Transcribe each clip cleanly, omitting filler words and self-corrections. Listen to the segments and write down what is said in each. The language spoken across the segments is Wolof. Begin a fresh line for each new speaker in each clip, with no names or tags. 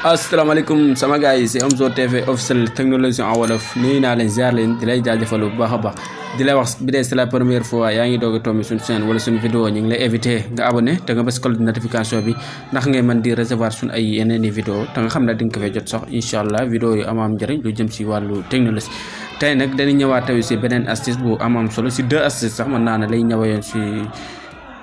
asalaamaaleykum sama gars yi c'est Omzo TV officiel technologie en wolof nuyu naa leen ziar leen di lay jaajëfal bu baax a baax di lay wax bi dee c'est la première fois yaa ngi doog a tombé suñu chaîne wala suñu vidéo ñu ngi lay invité nga abonné te nga bës cloche de notification bi ndax ngay mën di recevoir suñu ay yeneen i vidéo te nga xam ne di nga ko fay jot sax incha allah vidéo yu am njëriñ lu jëm si wàllu technologie. tey nag dañuy ñëwaat tamit si beneen astuce bu am solo si deux astuces sax mën naa ne lay ñëwayoon si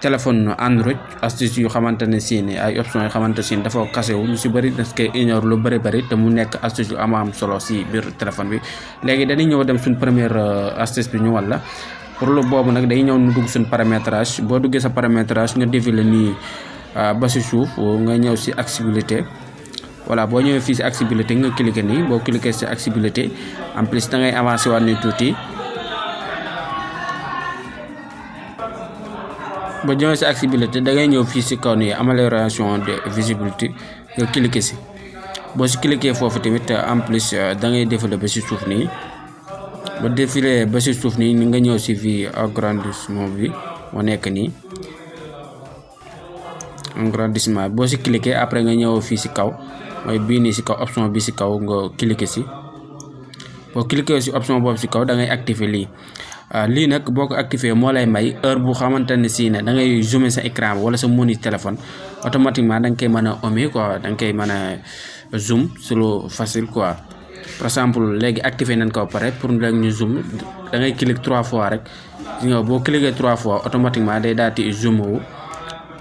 téléphone Android astuce yu xamante ne si ne ay options yu xamante si dafa kase wu ñu si bëri parce que ignore lu bëri te mu nekk astuce yu am solo si biir téléphone bi. léegi dañuy ñëw dem suñ première astuce bi ñu walla pour lu boobu nag day ñëw nu dugg suñ paramétrage boo duggee sa paramétrage nga défilé nii ba si suuf nga ñëw si accessibilité. voilà boo ñëwee fii si accessibilité nga cliqué nii boo cliqué si accessibilité en plus da ngay avancé waat ni tuuti. ba ñëwee si accessibilité da ngay ñëw fii si kaw nii amélioration de visibilité nga cliqué si boo si cliqué foofu tamit en plus da ngay défilé ba si suuf nii ba défilé ba si suuf nii ni nga ñëw si fii agrandissement bi moo nekk nii agrandissement boo si cliqué après nga ñëw fii si kaw mooy bii nii si kaw option bi si kaw nga cliqué si boo cliqué si option boobu si kaw da ngay activer lii. lii nag boo ko activé moo lay may heure bu xamante ne si ne da ngay zoomer sa écran wala sa menu téléphone automatiquement da nga koy mën a omé quoi da nga koy mën a zoom c'est lu facile quoi. par exemple léegi activé nañ ko pare pour léegi ñu zoom da ngay cliquer 3 fois rek nga boo cliquer 3 fois automatiquement day daal di zoom wu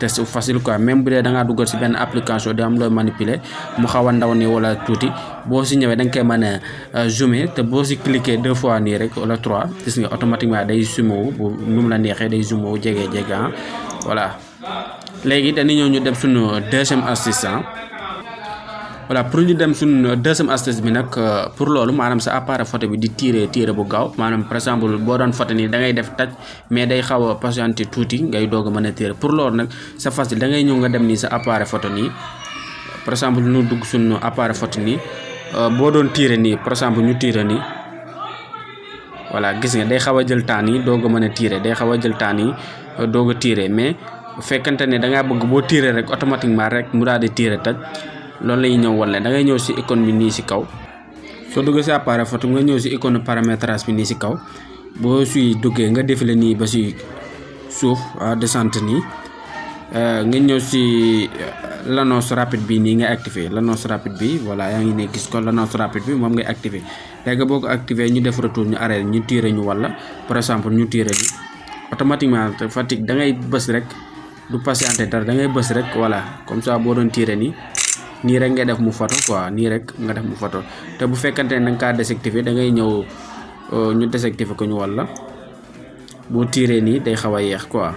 te c'est facile quoi. même bu dee da ngaa duggal si benn application di am looy manipuler mu xaw a ndaw nii wala tuuti boo si ñëwee da nga koy mën a zoomer te boo si cliquer 2 fois nii rek wala 3 gis nga automatiquement day zoom wu bu nu mu la neexee day zoom wu jege voilà. léegi dañuy ñëw ñu dem suñu deuxième astuce. voilà pour ñu dem suñu deuxième astuce bi nag pour loolu maanaam sa appareil photo bi di tirer bu gaaw maanaam par exemple boo doon photo nii da ngay def taj mais day xaw a patienter tuuti ngay doog a mën a tirer pour loolu nag c'est facile da ngay ñëw nga dem nii sa appareil photo nii par exemple ñu dugg suñu appareil photo nii boo doon tirer nii par exemple ñu tirer nii voilà gis nga day xaw a jël temps nii doog a mën a tirer day xaw a jël temps nii doog a tirer mais bu fekkante ne da ngaa bëgg boo tirer rek automatiquement rek mu daal di tirer taj. loolu lay ñëw wala da ngay ñëw si icône bi nii si kaw soo duggee si appareil photo nga ñëw si icône paramétrage bi nii si kaw boo suy duggee nga défilé nii ba si suuf descente nii nga ñëw si l'annonce rapide bi nii nga activé l'annonce rapide bi voilà yaa ngi ne gis ko l'annonce rapide bi moom ngay activé. léegi boo ko activé ñu def retour ñu arrêté ñu tiré ñu wala par exemple ñu tiré ni automatiquement fatigue da ngay bës rek du patienter dara da ngay bës rek voilà comme ça boo doon tiré nii rek nga def mu photo quoi nii rek nga def mu photo te bu fekkante ne da nga kaa désactiver da ngay ñëw ñu désactiver ko ñu walla boo tiré nii day xaw a yeex quoi.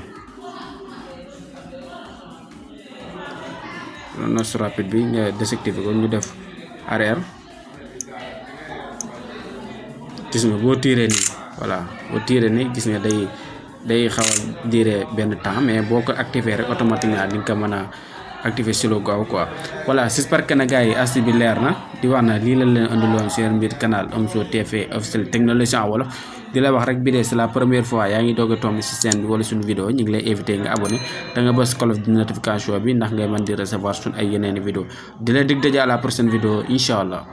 l'annonce rapide bi nga désactiver ko ñu def arrière gis nga boo tiré nii voilà boo tiré nii gis nga day xaw a durer benn temps mais boo ko activer rek automatiquement di nga ko mën a activer si lu gaaw quoi. voilà j'espère que na gars yi astuce bi leer na di wax na lii la leen andiloon seen mbir canal Omzo TV officiel technologie en wolof di la wax rek bi dee c'est la première fois yaa ngi doog a tombé si chaîne bi wala suñu vidéo ñu ngi lay invité nga abonné da nga bës cloche de notification bi ndax ngay mën di recevoir suñu ay yeneen vidéo di la dig daje à la prochaine vidéo incha allah.